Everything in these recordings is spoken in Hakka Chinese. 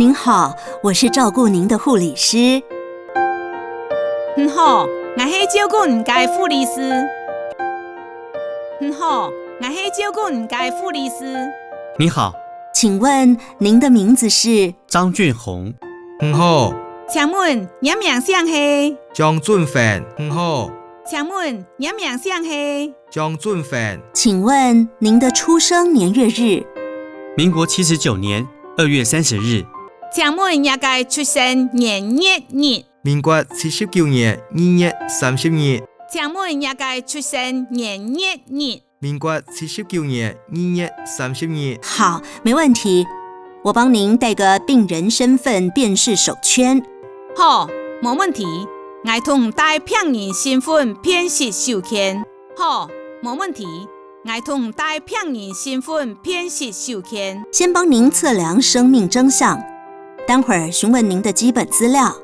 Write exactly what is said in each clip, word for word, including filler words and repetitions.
您好，我是照顾您的护理师。你好，𠊎係照顧你个護理師。你好，𠊎係照顧你个護理師。你好，請問您的名字是？張俊宏。你好，請問你名姓係？張俊宏。你好，請問你名姓係？張俊宏。請問您的出生年月日？民国七十九年二月三十日。请问若个出生年月日？民国七十九年二月三十日。请问若个出生年月日？民国七十九年二月三十日。好，没问题。我帮您带个病人身份辨识手圈。好，无问题。𠊎同你带病人身份辨识手圈。好，无问题。 𠊎同你带病人身份辨识手圈。先帮您测量生命征象，待会儿询问您的基本资料。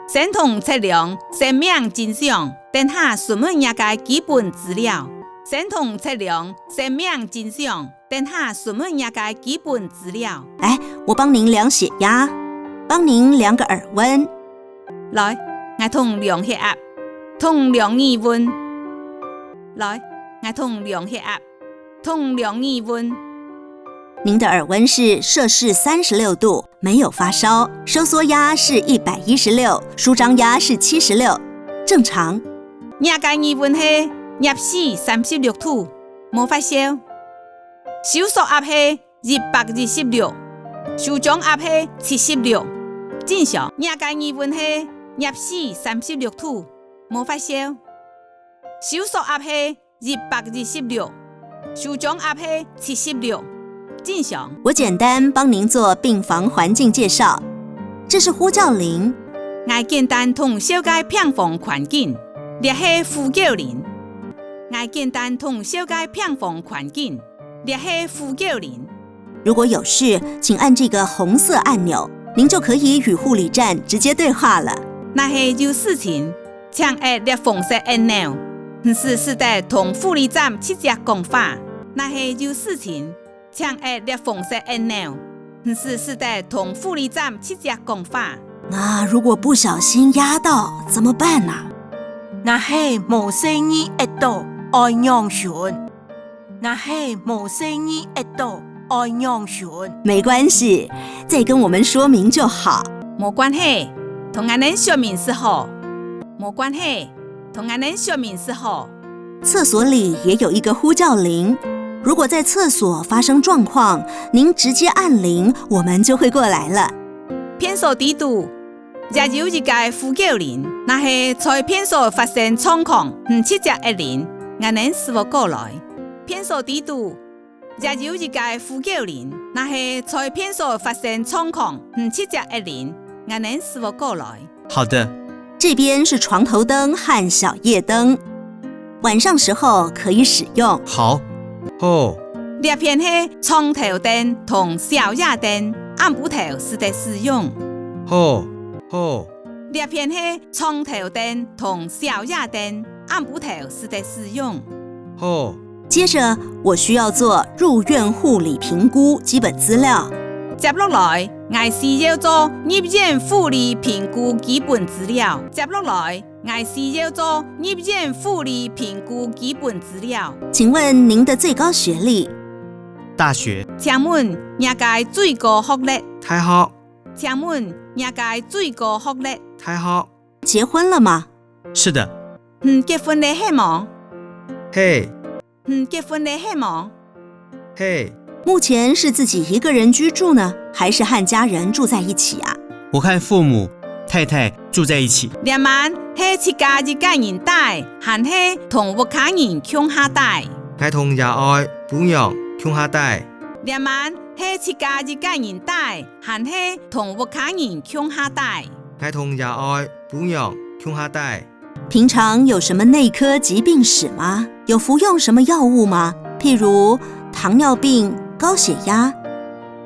先同你测量生命征象，等下询问若个基本资料。先同你测量生命征象，等下询问若个基本资料。来，我帮您量血压，帮您量个耳温。来，𠊎同你量血压，同你量耳温。来， 𠊎同你量血压，同你量耳温。您的耳温是摄氏三十六度，没有发烧，收缩压是一百一十六，舒张压是七十六，正常。若个耳温係攝氏三十六度，無發燒。收縮压係一百一十六，舒張压係七十六，正常。若个耳温係攝氏三十六度，無發燒。收縮压係 一百一十六，舒张压係七十六，正常。我简单帮您做病房环境介绍。这是呼叫铃。𠊎简单同你介绍病房环境，這係呼叫鈴。𠊎简单同你介绍病房环境，這係呼叫鈴。如果有事，请按这个红色按钮，您就可以与护理站直接对话了。若係有事情， 请按這紅色按鈕，你就使得同護理站直接講話。若係有事情，請按這紅色按鈕，你就使得同護理站直接講話。那如果不小心压到怎么办呢？若係無細義壓到，愛仰般？ 若係無細義壓到，愛仰般？没关系，再跟我们说明就好。無關係，同𠊎等說明就好。無關係，同𠊎等說明就好。厕所里也有一个呼叫铃，如果在厕所发生状况，您直接按铃，我们就会过来了。便所底肚 也有一个呼叫鈴，若係在便所發生狀況，你直接按鈴，𠊎等就會過來。便所底肚也有一个呼叫鈴，若係在便所發生狀況，你直接按鈴，𠊎等就會過來。好的，这边是床头灯和小夜灯，晚上时候可以使用。好，好，這片係床頭燈同小夜燈，暗晡頭使得使用。好，好。 這片係床頭燈同小夜燈，暗晡頭使得使用。好。接着，我需要做入院护理评估基本资料。接落來，𠊎需要做入院護理評估基本資料。接落來，𠊎需要做入院護理評估基本資料。请问您的最高学历？大学。请問若个最高學歷？大學。 請問若个最高學歷？大學。结婚了吗？是的。你結婚了係無？係。你結婚了係無？係。目前是自己一个人居住呢，还是和家人住在一起啊？我和父母、太太住在一起。這滿係自家一个人戴，還係同屋下人共下戴？𠊎同爺哀、餔娘共下戴。這滿係自家一个人戴， 還係同屋下人共下戴？𠊎同爺哀、餔娘共下戴。平常有什么内科疾病史吗？有服用什么药物吗？譬如糖尿病、高血压、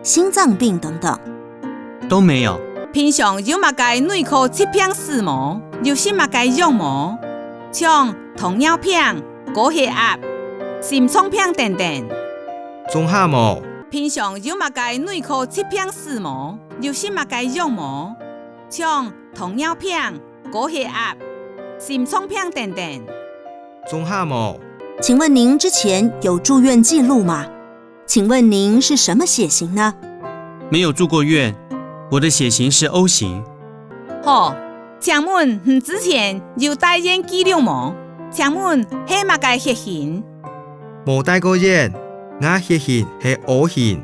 心脏病等等。都没有。平常有麼个内科疾病史無？有食麼个藥無？像糖尿病、高血压、心臟病等等。總下無。平常有麼个内科疾病史無？有食麼个藥無？像糖尿病、高血壓、心臟病等等。總下無。請問您之前有住院記錄嗎？請問您是什麼血型呢？沒有住過院，我的血型是O型。好，請問你之前有戴院記錄無？請問係麼个血型？無戴過院，𠊎血型係O型。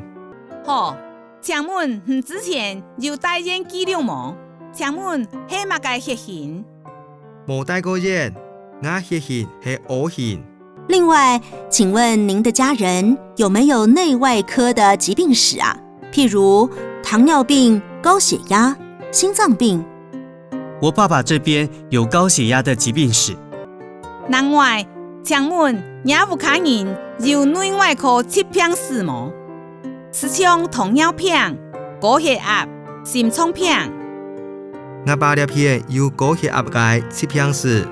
好，請問你之前有戴院記錄無？請問係麼个血型？無戴過院，𠊎血型係O型。另外，請問您的家人有沒有內外科的疾病史啊？譬如糖尿病、高血壓、心臟病。我爸爸這邊有高血壓的疾病史。另外，請問若屋下人有內外科疾病史無？就像糖尿病、高血壓、心臟病。𠊎爸這片有高血壓个疾病史。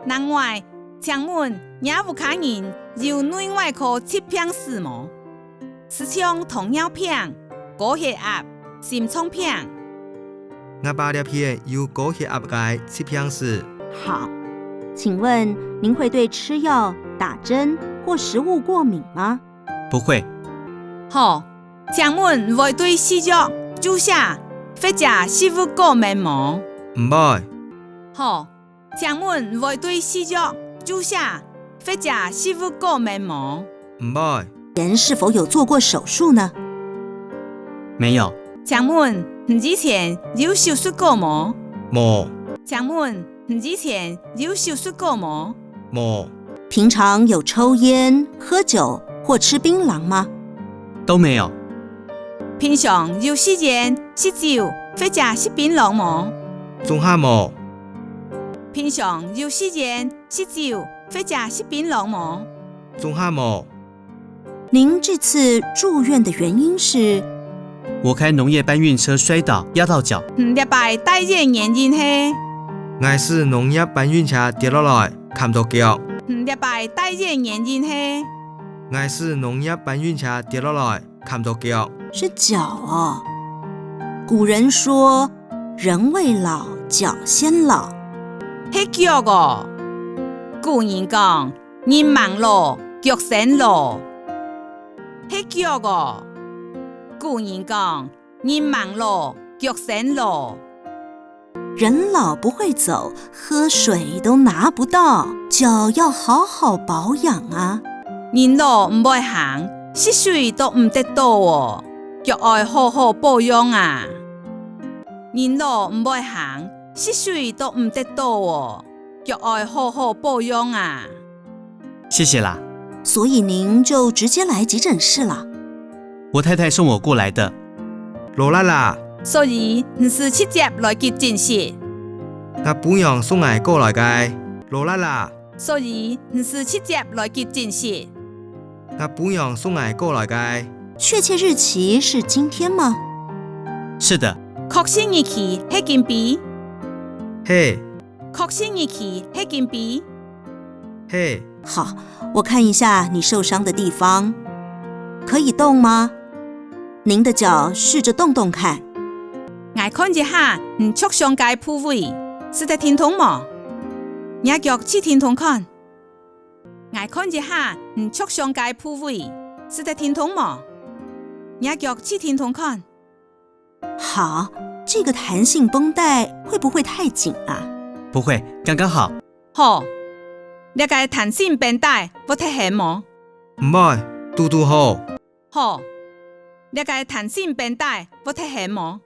另外，請問若屋下人有內外科疾病史無？就像糖尿病、高血壓、心臟病。𠊎爸這片有高血壓个疾病史。好，請問您會對吃藥、打針或食物過敏嗎？不會。好，請問會對食藥、注射或者食物過敏無？毋會。好，請問會對食藥、注射或者食物過敏無？毋會。人是否有做過手術呢？沒有。請問你以前有手術過無？無。請問你以前有手術過無？無。平常有抽菸、喝酒或吃檳榔嗎？都沒有。平常有食菸、食酒或者食檳榔無？總下無。平常有食菸、食酒或者食檳榔無？總下無。您這次住院的原因是？我開農業搬運車摔倒，壓到腳。你這擺戴院原因係？𠊎駛農業搬運車跌落來， 崁著腳。你這擺戴院原因係？𠊎駛農業搬運車跌落來，崁著腳。是腳哦。古人說，人未老，腳先老。係腳哦。古人講，人吂老，腳先老。係腳哦。古人講， 人吂老，腳先老。人老不會走，喝水都拿不到，腳要好好保養啊。人老毋會行，食水都毋得到哦，腳愛好好保養啊。人老毋會行，食水都毋得到哦，腳愛好好保養啊。 謝謝啦。所以您就直接來急診室了？我太太送我過來的。勞力啦。所以你係直接來急診室？𠊎餔娘送𠊎過來个。勞力啦。所以你係直接來急診室？𠊎餔娘送𠊎過來个。確切日期是今天嗎？是的。確實日期係今晡？係。 確實日期係今晡？係。好，我看一下你受傷的地方，可以動嗎？您的腳試著動動看。𠊎看一下你著傷个部位，使得停動無？𠊎腳試停動看。𠊎看一下你著傷个部位，使得停動無？𠊎腳試停動看。 好，這個彈性繃帶會不會太緊啊？不會，剛剛好。好，這个彈性繃帶會忒絚無？毋會，堵堵好。好，這个彈性繃帶會忒絚無？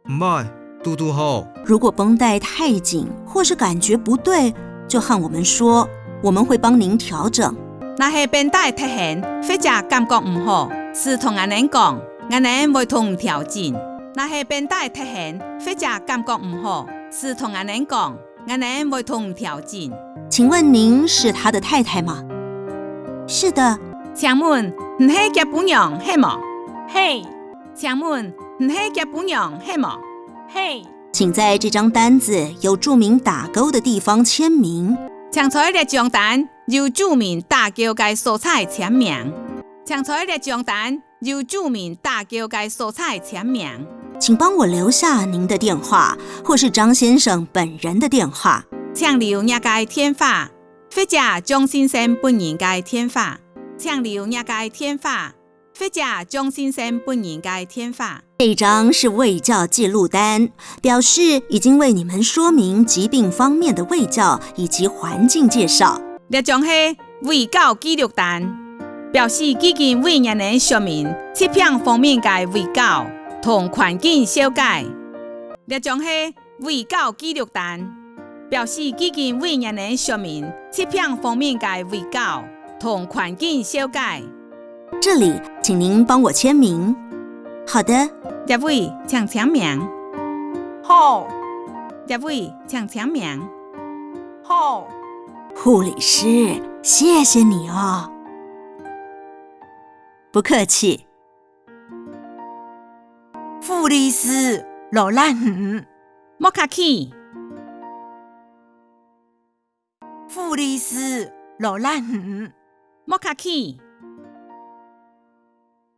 毋會，堵堵好。如果繃帶太緊，或是感覺不對，就和我們說，我們會幫您調整。若係繃帶忒絚，或者感覺毋好，就同𠊎等講，𠊎等會同你調整。若係繃帶忒絚，或者感覺毋好，就同𠊎等講，𠊎等會同你調整。請問您是他的太太嗎？是的。請問你係厥餔娘係無？係。請問你係厥餔娘係無？係。請在這張單子有注明打勾的地方簽名。請在這張單有注明打勾个所在簽名。請在這張單有注明打勾个所在簽名。请帮我留下您的电话，或是张先生本人的电话。请留若个电话，或者张先生本人个电话。请留若个电话，或者张先生本人个电话。这张是卫教记录单，表示已经为你们说明疾病方面的卫教以及环境介绍。这张系卫教记录单，表示已经为你们说明疾病方面个卫教同环境介绍。这张系卫教记录单，表示已经为你们说明疾病方面个卫教同环境介绍。这里，请您帮我签名。好的。这位，请签名。好。这位，请签名。好。护理师，谢谢你哦。不客气。护理师，劳力你。莫客气。护理师，劳力你。莫客气。